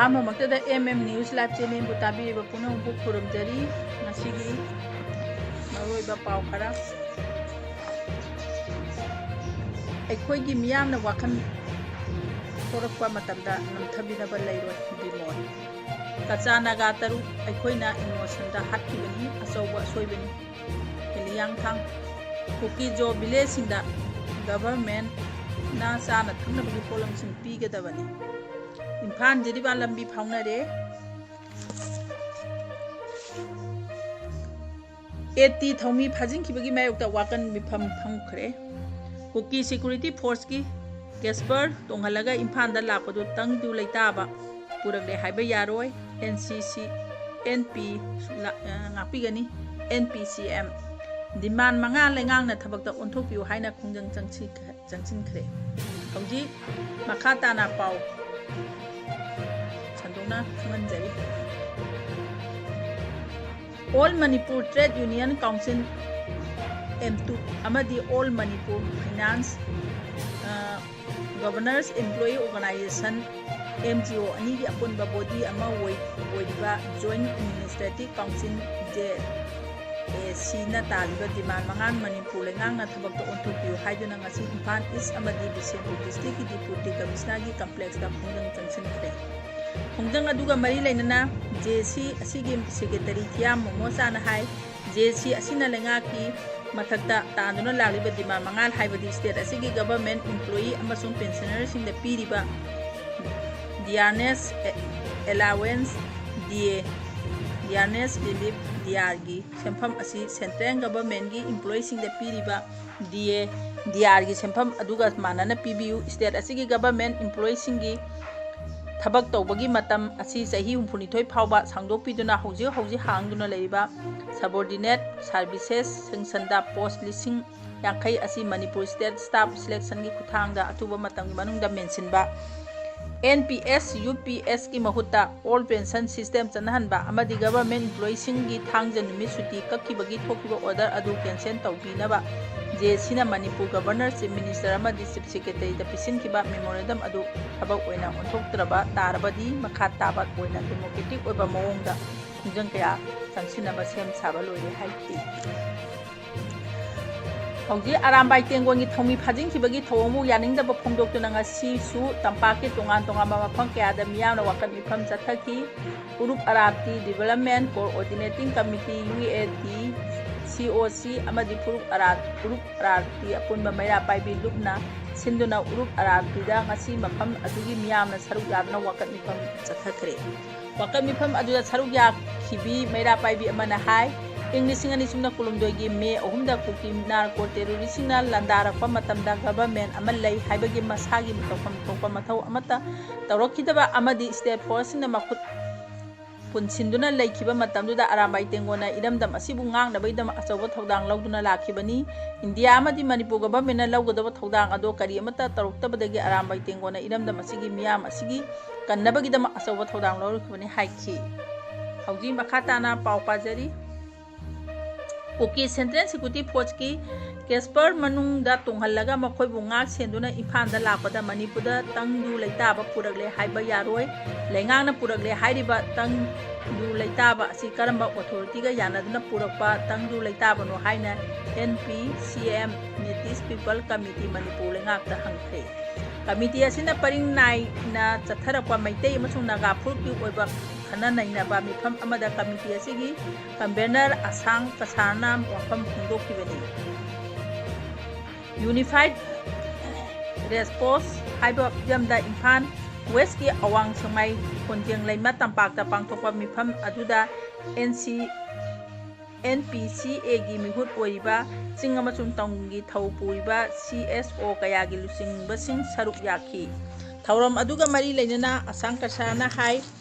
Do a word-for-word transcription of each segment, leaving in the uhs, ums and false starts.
ꯑꯍꯥꯟꯕꯃꯛꯇꯗ M M News Live Channelꯕꯨ ꯇꯥꯕꯤꯔꯤꯕ ꯄꯨꯝꯅꯃꯛꯄꯨ ꯈꯨꯔꯨꯝꯖꯔꯤ꯫ ꯉꯁꯤꯒꯤ ꯃꯔꯨꯑꯣꯏꯕ ꯄꯥꯎ ꯈꯔ꯫ ꯑꯩꯈꯣꯏꯒꯤ ꯃꯤꯌꯥꯝꯅ ꯋꯥꯈꯜ ꯊꯣꯔꯛꯄ ꯃꯇꯝꯗ ꯅꯝꯊꯕꯤꯅꯕ ꯂꯩꯔꯣꯏ꯫ ꯕꯤꯃꯣꯜ꯫ ꯀꯆꯥ ꯅꯥꯒꯥ ꯇꯔꯨꯛ ꯑꯩꯈꯣꯏꯅ emotionꯗ ꯍꯥꯠꯈꯤꯕꯅꯤ, ꯑꯆꯧꯕ ꯑꯁꯣꯏꯕꯅꯤ꯫ ꯍꯤꯂꯤꯌꯥꯡꯊꯥꯡ꯫ ꯀꯨꯀꯤꯖꯣ villageꯁꯤꯡꯗ governmentꯅ ꯆꯥꯅ ꯊꯛꯅꯕꯒꯤ ꯄꯣꯠꯂꯝꯁꯤꯡ ꯄꯤꯒꯗꯕꯅꯤ꯫ ꯏꯝꯐꯥꯜ ꯖꯤꯔꯤꯕꯥꯝ ꯂꯝꯕꯤ ꯐꯥꯎꯅꯔꯦ꯫ AT ꯊꯧꯃꯤ ꯐꯥꯖꯤꯟꯈꯤꯕꯒꯤ ꯃꯥꯌꯣꯛꯇ ꯋꯥꯀꯟ ꯃꯤꯐꯝ ꯐꯝꯈ꯭ꯔꯦ꯫ ꯀꯨꯀꯤ security forceꯀꯤ Casper ꯇꯣꯡꯍꯜꯂꯒ ꯏꯝꯐꯥꯜꯗ ꯂꯥꯛꯄꯗꯨ ꯇꯪꯗꯨ ꯂꯩꯇꯥꯕ ꯄꯨꯔꯛꯂꯦ ꯍꯥꯏꯕ ꯌꯥꯔꯣꯏ꯫ NCC, NP ꯁꯨ ꯂꯥ-, ꯑ, ꯉꯥꯛꯄꯤꯒꯅꯤ꯫ NPCM꯫ Demand ꯃꯉꯥ ꯂꯩꯉꯥꯛꯅ ꯊꯕꯛꯇ ꯑꯣꯟꯊꯣꯛꯄꯤꯌꯨ ꯍꯥꯏꯅ ꯈꯣꯡꯖꯪ ꯆꯪꯁꯤ-, ꯆꯪꯁꯤꯟꯈ꯭ꯔꯦ꯫ ꯍꯧꯖꯤꯛ ꯃꯈꯥ ꯇꯥꯅ ꯄꯥꯎ ꯁꯟꯗꯣꯛꯅ ꯈꯪꯍꯟꯖꯔꯤ꯫ All Manipur Trade Union Council, M two, ꯑꯃꯗꯤ All Manipur Finance, ꯑ, Governors Employee Organization, MGO, ꯑꯅꯤꯒꯤ ꯑꯄꯨꯟꯕ body ꯑꯃ ꯑꯣꯏ-, ꯑꯣꯏꯔꯤꯕ Joint Administrative Council, JACꯅ ꯇꯥꯜꯂꯤꯕ demand ꯃꯉꯥ ꯃꯅꯤꯄꯨꯔ ꯂꯩꯉꯥꯛꯅ ꯊꯕꯛꯇ ꯑꯣꯟꯊꯣꯛꯄꯤꯌꯨ ꯍꯥꯏꯗꯨꯅ ꯉꯁꯤ ꯏꯝꯐꯥꯜ East ꯑꯃꯗꯤ ꯕꯤꯁꯦꯝꯄꯨꯔ districtꯀꯤ Deputy Commissionerꯒꯤ complexꯇ ꯈꯣꯡꯖꯪ ꯆꯪꯁꯤꯟꯈ꯭ꯔꯦ꯫ ꯈꯣꯡꯖꯪ ꯑꯗꯨꯒ ꯃꯔꯤ ꯂꯩꯅꯅ JAC ꯑꯁꯤꯒꯤ Secretary ꯊꯤꯌꯥꯝ ꯃꯣꯃꯣꯆꯥꯅ ꯍꯥꯏ, JAC ꯑꯁꯤꯅ ꯂꯩꯉꯥꯛꯀꯤ ꯃꯊꯛꯇ ꯇꯥꯗꯨꯅ ꯂꯥꯛꯂꯤꯕ demand ꯃꯉꯥ, ꯍꯥꯏꯕꯗꯤ state ꯑꯁꯤꯒꯤ government employee ꯑꯃꯁꯨꯡ pensionerꯁꯤꯡꯗ ꯄꯤꯔꯤꯕ dearness allowance, DA, dearness relief, DRꯒꯤ ꯁꯦꯟꯐꯝ ꯑꯁꯤ central governmentꯀꯤ employeeꯁꯤꯡꯗ ꯄꯤꯔꯤꯕ DA, DRꯒꯤ ꯁꯦꯟꯐꯝ ꯑꯗꯨꯒ ꯃꯥꯟꯅꯅ ꯄꯤꯕꯤꯌꯨ꯫ State ꯑꯁꯤꯒꯤ government employeeꯁꯤꯡꯒꯤ ꯊꯕꯛ ꯇꯧꯕꯒꯤ ꯃꯇꯝ ꯑꯁꯤ ꯆꯍꯤ ꯍꯨꯝꯐꯨꯅꯤꯊꯣꯏ ꯐꯥꯎꯕ ꯁꯥꯡꯗꯣꯛꯄꯤꯗꯨꯅ ꯍꯧꯖꯤꯛ ꯍꯧꯖꯤꯛ ꯍꯥꯡꯗꯨꯅ ꯂꯩꯔꯤꯕ subordinate services sanctionꯗ post ꯂꯤꯁꯤꯡ ꯌꯥꯡꯈꯩ ꯑꯁꯤ Manipur State Staff Selectionꯒꯤ ꯈꯨꯠꯊꯥꯡꯗ ꯑꯊꯨꯕ ꯃꯇꯝꯒꯤ ꯃꯅꯨꯡꯗ ꯃꯦꯟꯁꯤꯟꯕ, NPS, UPSꯀꯤ ꯃꯍꯨꯠꯇ Old Pension System ꯆꯠꯅꯍꯟꯕ ꯑꯃꯗꯤ government employeeꯁꯤꯡꯒꯤ ꯊꯥꯡꯖ ꯅꯨꯃꯤꯠ ꯁꯨꯇꯤ ꯀꯛꯈꯤꯕꯒꯤ ꯊꯣꯛꯈꯤꯕ order ꯑꯗꯨ cancel ꯇꯧꯕꯤꯅꯕ ꯖꯦ ꯁꯤꯅ ꯃꯅꯤꯄꯨꯔ ꯒꯕꯔꯅꯔ, ꯆꯤꯐ ꯃꯤꯅꯤꯁꯇꯔ ꯑꯃꯗꯤ ꯆꯤꯐ ꯁꯦꯀ꯭ꯔꯦꯇꯔꯤꯗ ꯄꯤꯁꯤꯟꯈꯤꯕ ꯃꯦꯃꯣꯔꯦꯟꯗꯝ ꯑꯗꯨ ꯊꯕꯛ ꯑꯣꯏꯅ ꯑꯣꯟꯊꯣꯛꯇ꯭ꯔꯕ ꯇꯥꯔꯕꯗꯤ ꯃꯈꯥ ꯇꯥꯕ ꯑꯣꯏꯅ ꯗꯦꯃꯣꯀ꯭ꯔꯦꯇꯤꯛ ꯑꯣꯏꯕ ꯃꯑꯣꯡꯗ ꯈꯣꯡꯖꯪ ꯀꯌꯥ ꯆꯪꯁꯤꯟꯅꯕ ꯁꯦꯝ ꯁꯥꯕ ꯂꯣꯏꯔꯦ ꯍꯥꯏꯈꯤ꯫ ꯍꯧꯖꯤꯛ ꯑꯔꯥꯝꯕꯥꯏ ꯇꯦꯡꯒꯣꯟꯒꯤ ꯊꯧꯃꯤ ꯐꯥꯖꯤꯟꯈꯤꯕꯒꯤ ꯊꯧꯑꯣꯡꯕꯨ ꯌꯥꯅꯤꯡꯗꯕ ꯐꯣꯡꯗꯣꯛꯇꯨꯅ ꯉꯁꯤꯁꯨ ꯇꯝꯄꯥꯛꯀꯤ ꯇꯣꯉꯥꯟ ꯇꯣꯉꯥꯟꯕ ꯃꯐꯝ ꯀꯌꯥꯗ ꯃꯤꯌꯥꯝꯅ ꯋꯥꯀꯠ ꯃꯤꯐꯝ ꯆꯠꯊꯈꯤ꯫ ꯎꯔꯨꯞ ꯑꯔꯥꯞꯇꯤ ꯗꯤꯕꯦꯂꯞꯃꯦꯟ ꯀꯣꯑꯣꯔꯗꯤꯅꯦꯇꯤꯡ ꯀꯃꯤꯇꯤ, ꯌꯨ ꯑꯦ ꯗꯤ, ꯁꯤ ꯑꯣ ꯁꯤ ꯑꯃꯗꯤ ꯐꯨꯔꯨꯞ ꯑꯔꯥꯞ, ꯎꯔꯨꯞ ꯑꯔꯥꯞꯇꯤ ꯑꯄꯨꯟꯕ ꯃꯩꯔꯥ ꯄꯥꯏꯕꯤ ꯂꯨꯞꯅ ꯁꯤꯟꯗꯨꯅ ꯎꯔꯨꯞ ꯑꯔꯥꯞꯇꯤꯗ ꯉꯁꯤ ꯃꯐꯝ ꯑꯗꯨꯒꯤ ꯃꯤꯌꯥꯝꯅ ꯁꯔꯨꯛ ꯌꯥꯗꯨꯅ ꯋꯥꯀꯠ ꯃꯤꯐꯝ ꯆꯠꯊꯈ꯭ꯔꯦ꯫ ꯋꯥꯀꯠ ꯃꯤꯐꯝ ꯑꯗꯨꯗ ꯁꯔꯨꯛ ꯌꯥꯈꯤꯕꯤ ꯃꯩꯔꯥ ꯄꯥꯏꯕꯤ ꯑꯃꯅ ꯍꯥꯏ, ꯏꯪ ꯂꯤꯁꯤꯡ ꯑꯅꯤ ꯁꯨꯞꯅ ꯀꯨꯟꯍꯨꯝꯗꯣꯏꯒꯤ ꯃꯦ ꯑꯍꯨꯝꯗ ꯀꯨꯀꯤ ꯅꯥꯔꯀꯣ ꯇꯦꯔꯣꯔꯤꯁꯁꯤꯡꯅ ꯂꯥꯟꯗꯥꯔꯛꯄ ꯃꯇꯝꯗ ꯒꯚꯔꯟꯃꯦꯟ ꯑꯃ ꯂꯩ ꯍꯥꯏꯕꯒꯤ ꯃꯁꯥꯒꯤ ꯇꯧꯐꯝ ꯊꯣꯛꯄ ꯃꯊꯧ ꯑꯃꯠꯇ ꯇꯧꯔꯛꯈꯤꯗꯕ ꯑꯃꯗꯤ ꯁ꯭ꯇꯦꯠ ꯐꯣꯔꯁꯁꯤꯡꯅ ꯃꯈꯨꯠ ꯄꯨꯟꯁꯤꯟꯗꯨꯅ ꯂꯩꯈꯤꯕ ꯃꯇꯝꯗꯨꯗ ꯑꯔꯥꯝꯕꯥꯏ ꯇꯦꯡꯒꯣꯟꯅ ꯏꯔꯝꯗꯝ ꯑꯁꯤꯕꯨ ꯉꯥꯛꯅꯕꯒꯤꯗꯃꯛ ꯑꯆꯧꯕ ꯊꯧꯗꯥꯡ ꯂꯧꯗꯨꯅ ꯂꯥꯛꯈꯤꯕꯅꯤ꯫ ꯏꯟꯗꯤꯌꯥ ꯑꯃꯗꯤ ꯃꯅꯤꯄꯨꯔ ꯒꯚꯔꯟꯃꯦꯟꯅ ꯂꯧꯒꯗꯕ ꯊꯧꯗꯥꯡ ꯑꯗꯣ ꯀꯔꯤ ꯑꯃꯠꯇ ꯇꯧꯔꯛꯇꯕꯗꯒꯤ ꯑꯔꯥꯝꯕꯥꯏ ꯇꯦꯡꯒꯣꯟꯅ ꯏꯔꯝꯗꯝ ꯑꯁꯤꯒꯤ ꯃꯤꯌꯥꯝ ꯑꯁꯤꯒꯤ ꯀꯟꯅꯕꯒꯤꯗꯃꯛ ꯑꯆꯧꯕ ꯊꯧꯗꯥꯡ ꯂꯧꯔꯛꯈꯤꯕꯅꯤ ꯍꯥꯏꯈꯤ꯫ ꯍꯧꯖꯤꯛ ꯃꯈꯥ ꯇꯥꯅ ꯄꯥꯎ ꯄꯥꯖꯔꯤ꯫ ꯀꯨꯀꯤ ꯁꯦꯟꯇ꯭ꯔꯦꯜ ꯁꯦꯀ꯭ꯌꯨꯔꯤꯇꯤ ꯐꯣꯔꯁꯀꯤ ꯀꯦꯁꯄꯔ ꯃꯅꯨꯡꯗ ꯇꯣꯡꯍꯜꯂꯒ ꯃꯈꯣꯏꯕꯨ ꯉꯥꯛ ꯁꯦꯟꯗꯨꯅ ꯏꯝꯐꯥꯜꯗ ꯂꯥꯛꯄꯗ ꯃꯅꯤꯄꯨꯔꯗ ꯇꯪꯗꯨ ꯂꯩꯇꯥꯕ ꯄꯨꯔꯛꯂꯦ ꯍꯥꯏꯕ ꯌꯥꯔꯣꯏ꯫ ꯂꯩꯉꯥꯛꯅ ꯄꯨꯔꯛꯂꯦ ꯍꯥꯏꯔꯤꯕ ꯇꯪꯗꯨ ꯂꯩꯇꯥꯕ ꯑꯁꯤ ꯀꯔꯝꯕ ꯑꯣꯊꯣꯔꯤꯇꯤꯒ ꯌꯥꯅꯗꯨꯅ ꯄꯨꯔꯛꯄ ꯇꯪꯗꯨ ꯂꯩꯇꯥꯕꯅꯣ ꯍꯥꯏꯅ N P C M, Native People Committee Manipur ꯂꯩꯉꯥꯛꯇ ꯍꯪꯈ꯭ꯔꯦ꯫ ꯀꯃꯤꯇꯤ ꯑꯁꯤꯅ ꯄꯔꯤꯡ ꯅꯥꯏꯅ ꯆꯠꯊꯔꯛꯄ ꯃꯩꯇꯩ ꯑꯃꯁꯨꯡ ꯅꯥꯒꯥ ꯐꯨꯔꯨꯞꯀꯤ ꯑꯣꯏꯕ ꯈꯟꯅ ꯅꯩꯅꯕ ꯃꯤꯐꯝ ꯑꯃꯗ ꯀꯃꯤꯇꯤ ꯑꯁꯤꯒꯤ ꯀꯟꯚꯦꯅꯔ ꯑꯁꯥꯡ ꯀꯁꯥꯔꯅ ꯋꯥꯐꯝ ꯐꯣꯡꯗꯣꯛꯈꯤꯕꯅꯤ꯫ ꯌꯨꯅꯤꯐꯥꯏꯗ ꯔꯦꯁꯄꯣꯟꯁ ꯍꯥꯏꯕ ꯐꯤꯂꯝꯗ ꯏꯝꯐꯥꯜ ꯋꯦꯁꯀꯤ ꯑꯋꯥꯡ ꯁꯦꯛꯃꯥꯏ ꯀꯣꯟꯖꯦꯡ ꯂꯩꯃ ꯇꯝꯄꯥꯛꯇ ꯄꯥꯡꯊꯣꯛꯄ ꯃꯤꯐꯝ ꯑꯗꯨꯗ ꯑꯦꯟ ꯁꯤ, ꯑꯦꯟ ꯄꯤ ꯁꯤ ꯑꯦꯒꯤ ꯃꯤꯍꯨꯠ ꯑꯣꯏꯔꯤꯕ ꯆꯤꯡ ꯑꯃꯁꯨꯡ ꯇꯝꯒꯤ ꯊꯧ ꯄꯨꯔꯤꯕ ꯁꯤ ꯑꯦꯁ ꯑꯣ ꯀꯌꯥꯒꯤ ꯂꯨꯆꯤꯡꯕꯁꯤꯡ ꯁꯔꯨꯛ ꯌꯥꯈꯤ꯫ ꯊꯧꯔꯝ ꯑꯗꯨꯒ ꯃꯔꯤ ꯂꯩꯅꯅ ꯑꯁꯥꯡ ꯀꯁꯥꯔꯅ ꯍꯥꯏ,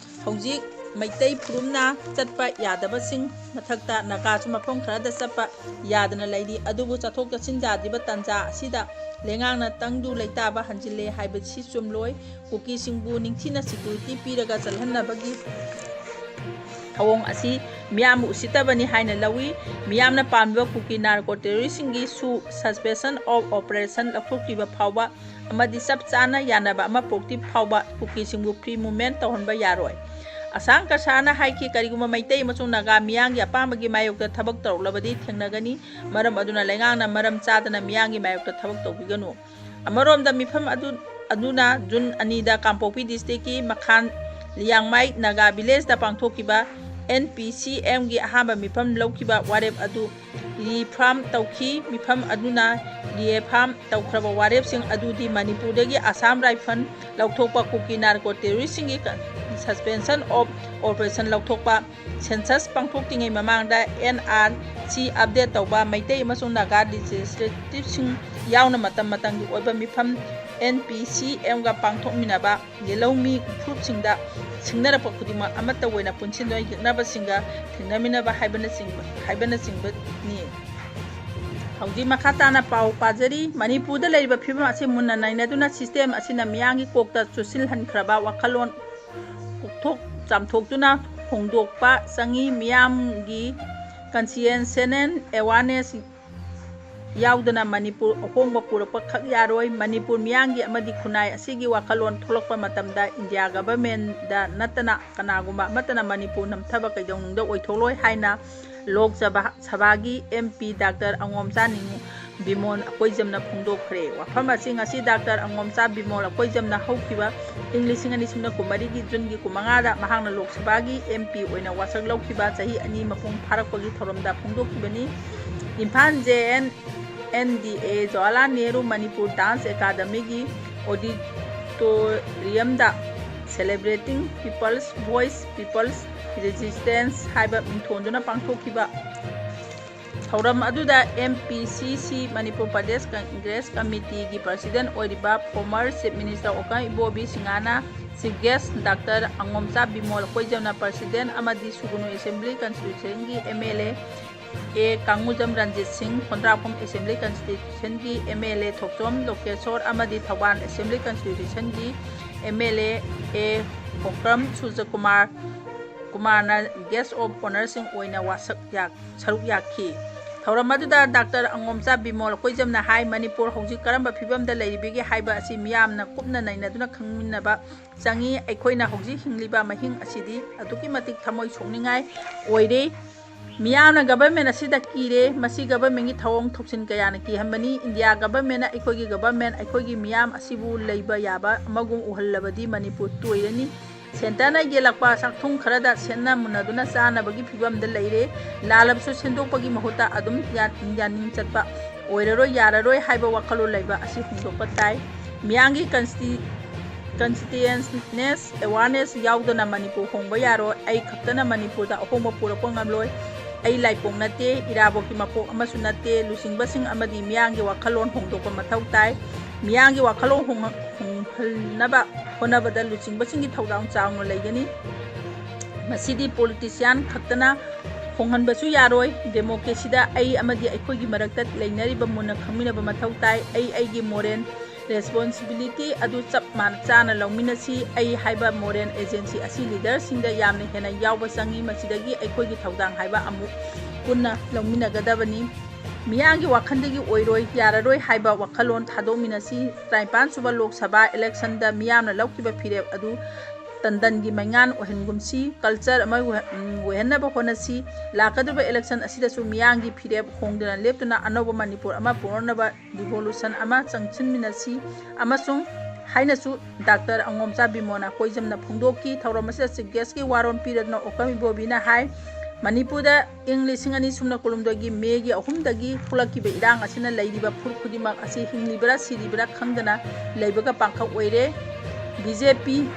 ꯍꯧꯖꯤꯛ ꯃꯩꯇꯩ ꯐꯨꯔꯨꯞꯅ ꯆꯠꯄ ꯌꯥꯗꯕꯁꯤꯡ ꯃꯊꯛꯇ ꯅꯥꯒꯥꯁꯨ ꯃꯐꯝ ꯈꯔꯗ ꯆꯠꯄ ꯌꯥꯗꯅ ꯂꯩꯔꯤ꯫ ꯑꯗꯨꯕꯨ ꯆꯠꯊꯣꯛ ꯆꯠꯁꯤꯟ ꯌꯥꯗ꯭ꯔꯤꯕ ꯇꯥꯟꯖꯥ ꯑꯁꯤꯗ ꯂꯩꯉꯥꯛꯅ ꯇꯪꯗꯨ ꯂꯩꯇꯥꯕ ꯍꯟꯖꯤꯜꯂꯦ ꯍꯥꯏꯕꯁꯤ ꯆꯨꯝꯂꯣꯏ꯫ ꯀꯨꯀꯤꯁꯤꯡꯕꯨ ꯅꯤꯡꯊꯤꯅ ꯁꯦꯀ꯭ꯌꯨꯔꯤꯇꯤ ꯄꯤꯔꯒ ꯆꯠꯍꯟꯅꯕꯒꯤ ꯊꯧꯑꯣꯡ ꯑꯁꯤ ꯃꯤꯌꯥꯝꯕꯨ ꯎꯁꯤꯠꯇꯕꯅꯤ ꯍꯥꯏꯅ ꯂꯧꯏ꯫ ꯃꯤꯌꯥꯝꯅ ꯄꯥꯝꯂꯤꯕ ꯀꯨꯀꯤ ꯅꯥꯔꯀꯣ ꯇꯦꯔꯣꯔꯤꯁꯁꯤꯡꯒꯤ ꯁꯨ suspension of operation ꯂꯧꯊꯣꯛꯇ꯭ꯔꯤꯕ ꯐꯥꯎꯕ ꯑꯃꯗꯤ ꯆꯞ ꯆꯥꯅ ꯌꯥꯅꯕ ꯑꯃ ꯄꯨꯔꯛꯇ꯭ꯔꯤ ꯐꯥꯎꯕ ꯀꯨꯀꯤꯁꯤꯡꯕꯨ free movement ꯇꯧꯍꯟꯕ ꯌꯥꯔꯣꯏ꯫ ꯑꯁꯥꯡ ꯀꯁꯥꯔꯅ ꯍꯥꯏꯈꯤ, ꯀꯔꯤꯒꯨꯝꯕ ꯃꯩꯇꯩ ꯑꯃꯁꯨꯡ ꯅꯥꯒꯥ ꯃꯤꯌꯥꯝꯒꯤ ꯑꯄꯥꯝꯕꯒꯤ ꯃꯥꯌꯣꯛꯇ ꯊꯕꯛ ꯇꯧꯔꯛꯂꯕꯗꯤ ꯊꯦꯡꯅꯒꯅꯤ꯫ ꯃꯔꯝ ꯑꯗꯨꯅ ꯂꯩꯉꯥꯛꯅ ꯃꯔꯝ ꯆꯥꯗꯅ ꯃꯤꯌꯥꯝꯒꯤ ꯃꯥꯌꯣꯛꯇ ꯊꯕꯛ ꯇꯧꯕꯤꯒꯅꯨ꯫ ꯑꯃꯔꯣꯝꯗ ꯃꯤꯐꯝ ꯑꯗꯨ, ꯑꯗꯨꯅ ꯖꯨꯟ ꯑꯅꯤꯗ ꯀꯥꯡꯄꯣꯛꯄꯤ district ꯀꯤ ꯃꯈꯥꯟ ꯂꯤꯌꯥꯡꯃꯥꯏ ꯅꯥꯒꯥ village ꯇ ꯄꯥꯡꯊꯣꯛꯈꯤꯕ N P C M ꯒꯤ ꯑꯍꯥꯟꯕ ꯃꯤꯐꯝ ꯂꯧꯈꯤꯕ ꯋꯥꯔꯦꯞ ꯑꯗꯨ reaffirm ꯇꯧꯈꯤ꯫ ꯃꯤꯐꯝ ꯑꯗꯨꯅ reaffirm ꯇꯧꯈ꯭ꯔꯕ ꯋꯥꯔꯦꯞꯁꯤꯡ ꯑꯗꯨꯗꯤ ꯃꯅꯤꯄꯨꯔꯗꯒꯤ ꯑꯁꯥꯝ rifle ꯂꯧꯊꯣꯛꯄ, ꯀꯨꯀꯤ ꯅꯥꯔꯀꯣ ꯇꯦꯔꯣꯔꯤꯁꯁꯤꯡꯒꯤ suspension of operation ꯂꯧꯊꯣꯛꯄ, census ꯄꯥꯡꯊꯣꯛꯇ꯭ꯔꯤꯉꯩ ꯃꯃꯥꯡꯗ N R C update ꯇꯧꯕ, ꯃꯩꯇꯩ ꯑꯃꯁꯨꯡ ꯅꯥꯒꯥ legislative ꯁꯤꯡ ꯌꯥꯎꯅ ꯃꯇꯝ ꯃꯇꯝꯒꯤ ꯑꯣꯏꯕ ꯃꯤꯐꯝ N P C M ꯒ ꯄꯥꯡꯊꯣꯛꯃꯤꯟꯅꯕ, ꯂꯧꯃꯤ ꯐꯨꯔꯨꯞꯁꯤꯡꯗ ꯁꯤꯡꯅꯔꯛꯄ ꯈꯨꯗꯤꯡꯃꯛ ꯑꯃꯠꯇ ꯑꯣꯏꯅ ꯄꯨꯟꯁꯤꯟꯗꯨꯅ ꯌꯦꯛꯅꯕꯁꯤꯡꯒ ꯊꯦꯡꯅꯃꯤꯟꯅꯕ ꯍꯥꯏꯕꯅꯆꯤꯡꯕ, ꯍꯥꯏꯕꯅꯆꯤꯡꯕꯅꯤ꯫ ꯍꯧꯖꯤꯛ ꯃꯈꯥ ꯇꯥꯅ ꯄꯥꯎ ꯄꯥꯖꯔꯤ꯫ ꯃꯅꯤꯄꯨꯔꯗ ꯂꯩꯔꯤꯕ ꯐꯤꯕꯝ ꯑꯁꯤ ꯃꯨꯟꯅ ꯅꯩꯅꯗꯨꯅ system ꯑꯁꯤꯅ ꯃꯤꯌꯥꯝꯒꯤ ꯀꯣꯛꯇ ꯆꯨꯁꯤꯜꯍꯟꯈ꯭ꯔꯕ ꯋꯥꯈꯜꯂꯣꯟ ꯀꯣꯛꯊꯣꯛ ꯆꯥꯝꯊꯣꯛꯇꯨꯅ ꯍꯣꯡꯗꯣꯛꯄ ꯆꯪꯏ꯫ ꯃꯤꯌꯥꯝꯒꯤ conscientious awareness ꯌꯥꯎꯗꯅ ꯃꯅꯤꯄꯨꯔ ꯑꯍꯣꯡꯕ ꯄꯨꯔꯛꯄ ꯈꯛ ꯌꯥꯔꯣꯏ꯫ ꯃꯅꯤꯄꯨꯔ ꯃꯤꯌꯥꯝꯒꯤ ꯑꯃꯗꯤ ꯈꯨꯟꯅꯥꯏ ꯑꯁꯤꯒꯤ ꯋꯥꯈꯜꯂꯣꯟ ꯊꯣꯛꯂꯛꯄ ꯃꯇꯝꯗ India government ꯗ ꯅꯠꯇꯅ ꯀꯅꯥꯒꯨꯝꯕ ꯑꯃꯠꯇꯅ ꯃꯅꯤꯄꯨꯔ ꯅꯝꯊꯕ ꯀꯩꯗꯧꯅꯨꯡꯗ ꯑꯣꯏꯊꯣꯛꯂꯣꯏ ꯍꯥꯏꯅ ꯂꯣꯛ ꯁꯚꯥ, ꯁꯚꯥꯒꯤ M P Doctor ꯑꯉꯣꯝꯆꯥ ꯅꯤꯉꯨ ꯕꯤꯃꯣꯜ ꯑꯀꯣꯏꯖꯝꯅ ꯐꯣꯡꯗꯣꯛꯈ꯭ꯔꯦ꯫ ꯋꯥꯐꯝ ꯑꯁꯤꯡ ꯑꯁꯤ Doctor ꯑꯉꯣꯝꯆꯥ ꯕꯤꯃꯣꯜ ꯑꯀꯣꯏꯖꯝꯅ ꯍꯧꯈꯤꯕ ꯏꯪ ꯂꯤꯁꯤꯡ ꯑꯅꯤ ꯁꯨꯞꯅ ꯀꯨꯟꯃꯔꯤꯒꯤ ꯖꯨꯟꯒꯤ ꯀꯨꯟꯃꯉꯥꯗ ꯃꯍꯥꯛꯅ ꯂꯣꯛ ꯁꯚꯥꯒꯤ M P ꯑꯣꯏꯅ ꯋꯥꯁꯛ ꯂꯧꯈꯤꯕ ꯆꯍꯤ ꯑꯅꯤ ꯃꯄꯨꯡ ꯐꯥꯔꯛꯄꯒꯤ ꯊꯧꯔꯝꯗ ꯐꯣꯡꯗꯣꯛꯈꯤꯕꯅꯤ꯫ Imphal J N N D A Jawaharlal Nehru Manipur Dance Academy ꯒꯤ auditorium ꯗ Celebrating People's Voice, People's Resistance ꯍꯥꯏꯕ ꯃꯤꯡꯊꯣꯟꯗꯨꯅ ꯄꯥꯡꯊꯣꯛꯈꯤꯕ ꯊꯧꯔꯝ ꯑꯗꯨꯗ M P C C Manipur Pradesh Congress ꯀꯃꯤꯇꯤꯒꯤ president ꯑꯣꯏꯔꯤꯕ former Chief Minister ꯑꯣꯀꯥꯝ ꯏꯕꯣꯕꯤ ꯁꯤꯡꯍꯅ chief guest, Doctor ꯑꯉꯣꯝꯆꯥ Bimol ꯑꯀꯣꯏꯖꯝꯅ president ꯑꯃꯗꯤ ꯁꯨꯒꯅꯨ Assembly Constituency ꯒꯤ M L A A ꯀꯥꯡꯒꯨꯖꯝ Ranjit ꯁꯤꯡ, ꯈꯣꯟꯗ꯭ꯔꯥꯛꯄꯝ Assembly Constituency ꯒꯤ M L A ꯊꯣꯛꯆꯣꯝ ꯂꯣꯀꯦꯁꯣꯔ ꯑꯃꯗꯤ ꯊꯧꯕꯥꯜ Assembly Constituency ꯒꯤ M L A A ꯍꯣꯀ꯭ꯔꯝ ꯁꯨꯔꯖꯀꯨꯃꯥꯔ, ꯀꯨꯃꯥꯔꯅ Guest of Honourꯁꯤꯡ ꯑꯣꯏꯅ ꯋꯥꯁꯛ ꯌꯥ-, ꯁꯔꯨꯛ ꯌꯥꯈꯤ꯫ ꯊꯧꯔꯝ ꯑꯗꯨꯗ ꯗꯥꯛꯇꯔ ꯑꯉꯣꯝꯆꯥ ꯕꯤꯃꯣꯜ ꯀꯣꯏꯖꯝꯅ ꯍꯥꯏ, ꯃꯅꯤꯄꯨꯔ ꯍꯧꯖꯤꯛ ꯀꯔꯝꯕ ꯐꯤꯕꯝꯗ ꯂꯩꯔꯤꯕꯒꯦ ꯍꯥꯏꯕ ꯑꯁꯤ ꯃꯤꯌꯥꯝꯅ ꯀꯨꯞꯅ ꯅꯩꯅꯗꯨꯅ ꯈꯪꯃꯤꯟꯅꯕ ꯆꯪꯏ꯫ ꯑꯩꯈꯣꯏꯅ ꯍꯧꯖꯤꯛ ꯍꯤꯡꯂꯤꯕ ꯃꯍꯤꯡ ꯑꯁꯤꯗꯤ ꯑꯗꯨꯛꯀꯤ ꯃꯇꯤꯛ ꯊꯃꯣꯏ ꯁꯣꯛꯅꯤꯡꯉꯥꯏ ꯑꯣꯏꯔꯦ꯫ ꯃꯤꯌꯥꯝꯅ government ꯑꯁꯤꯗ ꯀꯤꯔꯦ꯫ ꯃꯁꯤ governmentꯀꯤ ꯊꯧꯑꯣꯡ ꯊꯧꯁꯤꯟ ꯀꯌꯥꯅ ꯀꯤꯍꯟꯕꯅꯤ꯫ ꯏꯟꯗꯤꯌꯥ governmentꯅ ꯑꯩꯈꯣꯏꯒꯤ government, ꯑꯩꯈꯣꯏꯒꯤ ꯃꯤꯌꯥꯝ ꯑꯁꯤꯕꯨ ꯂꯩꯕ ꯌꯥꯕ ꯑꯃꯒꯨꯝ ꯎꯍꯜꯂꯕꯗꯤ ꯃꯅꯤꯄꯨꯔ ꯇꯣꯏꯔꯅꯤ꯫ Centreꯅ ꯌꯦꯜꯂꯛꯄ ꯆꯥꯛꯊꯨꯡ ꯈꯔꯗ ꯁꯦꯠꯅ ꯃꯨꯟꯅꯗꯨꯅ ꯆꯥꯅꯕꯒꯤ ꯐꯤꯕꯝꯗ ꯂꯩꯔꯦ꯫ ꯂꯥꯜꯂꯕꯁꯨ ꯁꯦꯝꯗꯣꯛꯄꯒꯤ ꯃꯍꯨꯠꯇ ꯑꯗꯨꯝ ꯌꯥ-, ꯌꯥꯅꯤꯡ ꯆꯠꯄ ꯑꯣꯏꯔꯔꯣꯏ, ꯌꯥꯔꯔꯣꯏ ꯍꯥꯏꯕ ꯋꯥꯈꯜꯂꯣꯟ ꯂꯩꯕ ꯑꯁꯤ ꯍꯣꯡꯗꯣꯛꯄ ꯇꯥꯏ꯫ ꯃꯤꯌꯥꯝꯒꯤ consti-, consciousness awareness ꯌꯥꯎꯗꯅ ꯃꯅꯤꯄꯨꯔ ꯍꯣꯡꯕ ꯌꯥꯔꯣꯏ꯫ ꯑꯩ ꯈꯛꯇꯅ ꯃꯅꯤꯄꯨꯔꯗ ꯑꯍꯣꯡꯕ ꯄꯨꯔꯛꯄ ꯉꯝꯂꯣꯏ꯫ ꯑꯩ ꯂꯥꯏꯄꯣꯛ ꯅꯠꯇꯦ, ꯏꯔꯥꯕꯣꯠꯀꯤ ꯃꯄꯣꯛ ꯑꯃꯁꯨ ꯅꯠꯇꯦ꯫ ꯂꯨꯆꯤꯡꯕꯁꯤꯡ ꯑꯃꯗꯤ ꯃꯤꯌꯥꯝꯒꯤ ꯋꯥꯈꯜꯂꯣꯟ ꯍꯣꯡꯗꯣꯛꯄ ꯃꯊꯧ ꯇꯥꯏ꯫ ꯃꯤꯌꯥꯝꯒꯤ ꯋꯥꯈꯜꯂꯣꯟ ꯍꯣꯡ-, ꯍꯣꯡꯍꯟꯅꯕ ꯍꯣꯠꯅꯕꯗ ꯂꯨꯆꯤꯡꯕꯁꯤꯡꯒꯤ ꯊꯧꯗꯥꯡ ꯆꯥꯎꯅ ꯂꯩꯒꯅꯤ꯫ ꯃꯁꯤꯗꯤ politician ꯈꯛꯇꯅ ꯍꯣꯡꯍꯟꯕꯁꯨ ꯌꯥꯔꯣꯏ꯫ Democracyꯗ ꯑꯩ ꯑꯃꯗꯤ ꯑꯩꯈꯣꯏꯒꯤ ꯃꯔꯛꯇ ꯂꯩꯅꯔꯤꯕ ꯃꯨꯟꯅ ꯈꯪꯃꯤꯟꯅꯕ ꯃꯊꯧ ꯇꯥꯏ꯫ ꯑꯩ ꯑꯩꯒꯤ moral responsibility ꯑꯗꯨ ꯆꯞ ꯃꯥꯟ-, ꯆꯥꯅ ꯂꯧꯃꯤꯟꯅꯁꯤ꯫ ꯑꯩ ꯍꯥꯏꯕ moral agency ꯑꯁꯤ leaderꯁꯤꯡꯗ ꯌꯥꯝꯅ ꯍꯦꯟꯅ ꯌꯥꯎꯕ ꯆꯪꯏ꯫ ꯃꯁꯤꯗꯒꯤ ꯑꯩꯈꯣꯏꯒꯤ ꯊꯧꯗꯥꯡ ꯍꯥꯏꯕ ꯑꯃꯨꯛ ꯄꯨꯟꯅ ꯂꯧꯃꯤꯟꯅꯒꯗꯕꯅꯤ꯫ ꯃꯤꯌꯥꯝꯒꯤ ꯋꯥꯈꯜꯗꯒꯤ ꯑꯣꯏꯔꯣꯏ, ꯌꯥꯔꯔꯣꯏ ꯍꯥꯏꯕ ꯋꯥꯈꯜꯂꯣꯟ ꯊꯥꯗꯣꯛꯃꯤꯟꯅꯁꯤ꯫ ꯇꯔꯥꯅꯤꯄꯥꯟ ꯁꯨꯕ ꯂꯣꯛ ꯁꯚꯥ electionꯗ ꯃꯤꯌꯥꯝꯅ ꯂꯧꯈꯤꯕ ꯐꯤꯔꯦꯞ ꯑꯗꯨ ꯇꯟꯗꯟꯒꯤ ꯃꯩꯉꯥꯟ ꯑꯣꯏꯍꯟꯒꯨꯝꯁꯤ꯫ Culture ꯑꯃ ꯑꯣꯏꯍ-, ꯎꯝ, ꯑꯣꯏꯍꯟꯅꯕ ꯍꯣꯠꯅꯁꯤ꯫ ꯂꯥꯛꯀꯗꯧꯔꯤꯕ election ꯑꯁꯤꯗꯁꯨ ꯃꯤꯌꯥꯝꯒꯤ ꯐꯤꯔꯦꯞ ꯍꯣꯡꯗꯅ ꯂꯦꯞꯇꯨꯅ ꯑꯅꯧꯕ ꯃꯅꯤꯄꯨꯔ ꯑꯃ ꯄꯨꯔꯛꯅꯕ revolution ꯑꯃ ꯆꯪꯁꯤꯟꯃꯤꯟꯅꯁꯤ ꯑꯃꯁꯨꯡ ꯍꯥꯏꯅꯁꯨ ꯗꯥꯛꯇꯔ ꯑꯉꯣꯝꯆꯥ ꯕꯤꯃꯣꯜꯅ ꯀꯣꯏꯖꯝꯅ ꯐꯣꯡꯗꯣꯛꯈꯤ꯫ ꯊꯧꯔꯝ ꯑꯁꯤꯗ Chief Guestꯀꯤ ꯋꯥꯔꯣꯜ ꯄꯤꯔꯗꯨꯅ ꯑꯣꯀꯝ ꯏꯕꯣꯕꯤꯅ ꯍꯥꯏ, ꯃꯅꯤꯄꯨꯔꯗ ꯏꯪ ꯂꯤꯁꯤꯡ ꯑꯅꯤ ꯁꯨꯞꯅ ꯀꯨꯟꯍꯨꯝꯗꯣꯏꯒꯤ ꯃꯦꯒꯤ ꯑꯍꯨꯝꯗꯒꯤ ꯊꯣꯛꯂꯛꯈꯤꯕ ꯏꯔꯥꯡ ꯑꯁꯤꯅ ꯂꯩꯔꯤꯕ ꯐꯨꯔꯨꯞ ꯈꯨꯗꯤꯡꯃꯛ ꯑꯁꯤ ꯍꯤꯡꯂꯤꯕꯔꯥ ꯁꯤꯔꯤꯕꯔꯥ ꯈꯪꯗꯅ ꯂꯩꯕꯒ ꯄꯥꯡꯈꯛ ꯑꯣꯏꯔꯦ꯫ BJP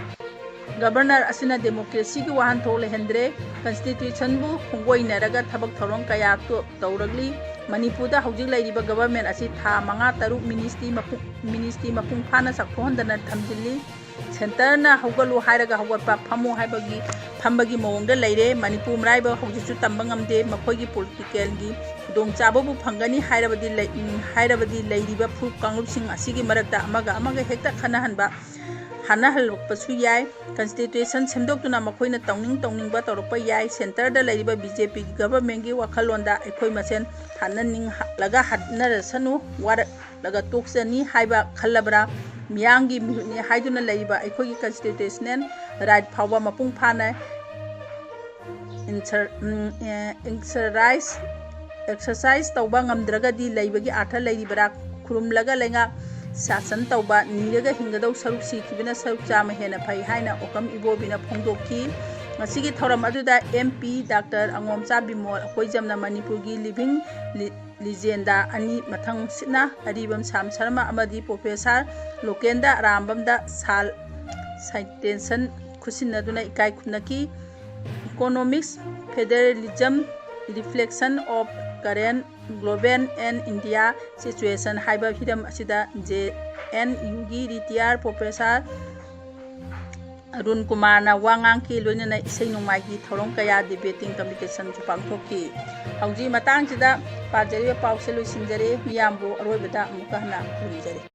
governor ꯑꯁꯤꯅ democracyꯒꯤ ꯋꯥꯍꯟꯊꯣꯛ ꯂꯩꯍꯟꯗ꯭ꯔꯦ꯫ Constitutionꯕꯨ ꯈꯣꯡꯒꯣꯏꯅꯔꯒ ꯊꯕꯛ ꯊꯧꯔꯝ ꯀꯌꯥ ꯇꯣ-, ꯇꯧꯔꯛꯂꯤ꯫ ꯃꯅꯤꯄꯨꯔꯗ ꯍꯧꯖꯤꯛ ꯂꯩꯔꯤꯕ government ꯑꯁꯤ ꯊꯥ ꯃꯉꯥ ꯇꯔꯨꯛ ministry ꯃꯄꯨꯡ, ministry ꯃꯄꯨꯡ ꯐꯥꯅ ꯆꯥꯛꯊꯣꯛꯍꯟꯗꯅ ꯊꯝꯖꯤꯜꯂꯤ꯫ Centreꯅ ꯍꯧꯒꯠꯂꯨ ꯍꯥꯏꯔꯒ ꯍꯧꯒꯠꯄ, ꯐꯝꯃꯨ ꯍꯥꯏꯕꯒꯤ ꯐꯝꯕꯒꯤ ꯃꯑꯣꯡꯗ ꯂꯩꯔꯦ꯫ ꯃꯅꯤꯄꯨꯔ ꯃꯔꯥꯏꯕꯛ ꯍꯧꯖꯤꯛꯁꯨ ꯇꯝꯕ ꯉꯝꯗꯦ꯫ ꯃꯈꯣꯏꯒꯤ ꯄꯣꯂꯤꯇꯤꯀꯦꯜꯒꯤ ꯈꯨꯗꯣꯡꯆꯥꯕꯕꯨ ꯐꯪꯒꯅꯤ ꯍꯥꯏꯔꯕꯗꯤ ꯂꯩ-, ꯎꯝ, ꯍꯥꯏꯔꯕꯗꯤ ꯂꯩꯔꯤꯕ ꯐꯨꯔꯨꯞ ꯀꯥꯡꯂꯨꯞꯁꯤꯡ ꯑꯁꯤꯒꯤ ꯃꯔꯛꯇ ꯑꯃꯒ ꯑꯃꯒ ꯍꯦꯛꯇ ꯈꯠꯅꯍꯟꯕ, ꯍꯥꯠꯅꯍꯜꯂꯛꯄꯁꯨ ꯌꯥꯏ꯫ ꯀꯟꯁꯇꯤꯇ꯭ꯌꯨꯁꯟ ꯁꯦꯝꯗꯣꯛꯇꯨꯅ ꯃꯈꯣꯏꯅ ꯇꯧꯅꯤꯡ ꯇꯧꯅꯤꯡꯕ ꯇꯧꯔꯛꯄ ꯌꯥꯏ꯫ ꯁꯦꯟꯇꯔꯗ ꯂꯩꯔꯤꯕ ꯕꯤ ꯖꯦ ꯄꯤꯒꯤ ꯒꯚꯔꯟꯃꯦꯟꯒꯤ ꯋꯥꯈꯜꯂꯣꯟꯗ ꯑꯩꯈꯣꯏ ꯃꯁꯦꯟ ꯍꯥꯠꯅꯅꯤꯡꯂꯒ ꯍꯥꯠꯅꯔꯁꯅꯨ, ꯋꯥꯔꯛꯂꯒ ꯇꯣꯛꯆꯅꯤ ꯍꯥꯏꯕ ꯈꯜꯂꯕ꯭ꯔꯥ? ꯃꯤꯌꯥꯝꯒꯤ ꯃꯤꯍꯨꯠꯅꯤ ꯍꯥꯏꯗꯨꯅ ꯂꯩꯔꯤꯕ ꯑꯩꯈꯣꯏꯒꯤ ꯀꯟꯁꯇꯤꯇ꯭ꯌꯨꯁꯅꯦꯜ ꯔꯥꯏꯠ ꯐꯥꯎꯕ ꯃꯄꯨꯡ ꯐꯥꯅ ꯏꯟꯁꯔ-, ꯎꯝ, ꯑꯦ, exercise, exercise ꯇꯧꯕ ꯉꯝꯗ꯭ꯔꯒꯗꯤ ꯂꯩꯕꯒꯤ ꯑꯥꯔꯊ ꯂꯩꯔꯤꯕ꯭ꯔꯥ? ꯈꯨꯔꯨꯝꯂꯒ ꯂꯩꯉꯥꯛ ꯁꯥꯁꯟ ꯇꯧꯕ, ꯅꯤꯔꯒ ꯍꯤꯡꯒꯗꯧ ꯁꯔꯨꯛ ꯁꯤꯈꯤꯕꯅ ꯁꯔꯨꯛ ꯆꯥꯝꯃ ꯍꯦꯟꯅ ꯐꯩ ꯍꯥꯏꯅ ꯑꯣꯀꯝ ꯏꯕꯣꯕꯤꯅ ꯐꯣꯡꯗꯣꯛꯈꯤ꯫ ꯉꯁꯤꯒꯤ ꯊꯧꯔꯝ ꯑꯗꯨꯗ ꯑꯦꯝ ꯄꯤ ꯗꯥꯛꯇꯔ ꯑꯉꯣꯝꯆꯥ ꯕꯤꯃꯣꯜ, ꯑꯩꯈꯣꯏ ꯖꯝꯅ ꯃꯅꯤꯄꯨꯔꯒꯤ ꯂꯤꯚꯤꯡ ꯂꯤ-, ꯂꯤꯖꯦꯟꯗ ꯑꯅꯤ ꯃꯊꯪ ꯁꯤꯠꯅ ꯑꯔꯤꯕꯝ ꯁꯥꯝ ꯁꯔꯃ ꯑꯃꯗꯤ ꯄ꯭ꯔꯣꯐꯦꯁꯥꯔ ꯂꯣꯀꯦꯟꯗ ꯑꯔꯥꯝꯕꯝꯗ ꯁꯥꯜ ꯁꯥꯏꯇꯦꯟꯁꯟ ꯈꯨꯠꯁꯤꯟꯅꯗꯨꯅ ꯏꯀꯥꯏ ꯈꯨꯝꯅꯈꯤ꯫ Economics, Federalism, Reflection of Current Global and India Situation ꯍꯥꯏꯕ ꯍꯤꯔꯝ ꯑꯁꯤꯗ ꯖꯦ ꯑꯦꯟ ꯌꯨꯒꯤ ꯔꯤꯇꯤꯌꯥꯔ ꯄ꯭ꯔꯣꯐꯦꯁꯥꯔ ꯑꯔꯨꯟ ꯀꯨꯃꯥꯔꯅ ꯋꯥ ꯉꯥꯡꯈꯤ, ꯂꯣꯏꯅꯅ ꯏꯁꯩ ꯅꯣꯡꯃꯥꯏꯒꯤ ꯊꯧꯔꯝ ꯀꯌꯥ, ꯗꯤꯕꯦꯇꯤꯡ ꯀꯝꯄꯤꯇꯤꯁꯟꯁꯨ ꯄꯥꯡꯊꯣꯛꯈꯤ꯫ ꯍꯧꯖꯤꯛ ꯃꯇꯥꯡꯁꯤꯗ ꯄꯥꯖꯔꯤꯕ ꯄꯥꯎꯁꯦ ꯂꯣꯏꯁꯤꯟꯖꯔꯦ꯫ ꯃꯤꯌꯥꯝꯕꯨ ꯑꯔꯣꯏꯕꯗ ꯑꯃꯨꯛꯀ ꯍꯟꯅ ꯈꯨꯔꯨꯝꯖꯔꯤ꯫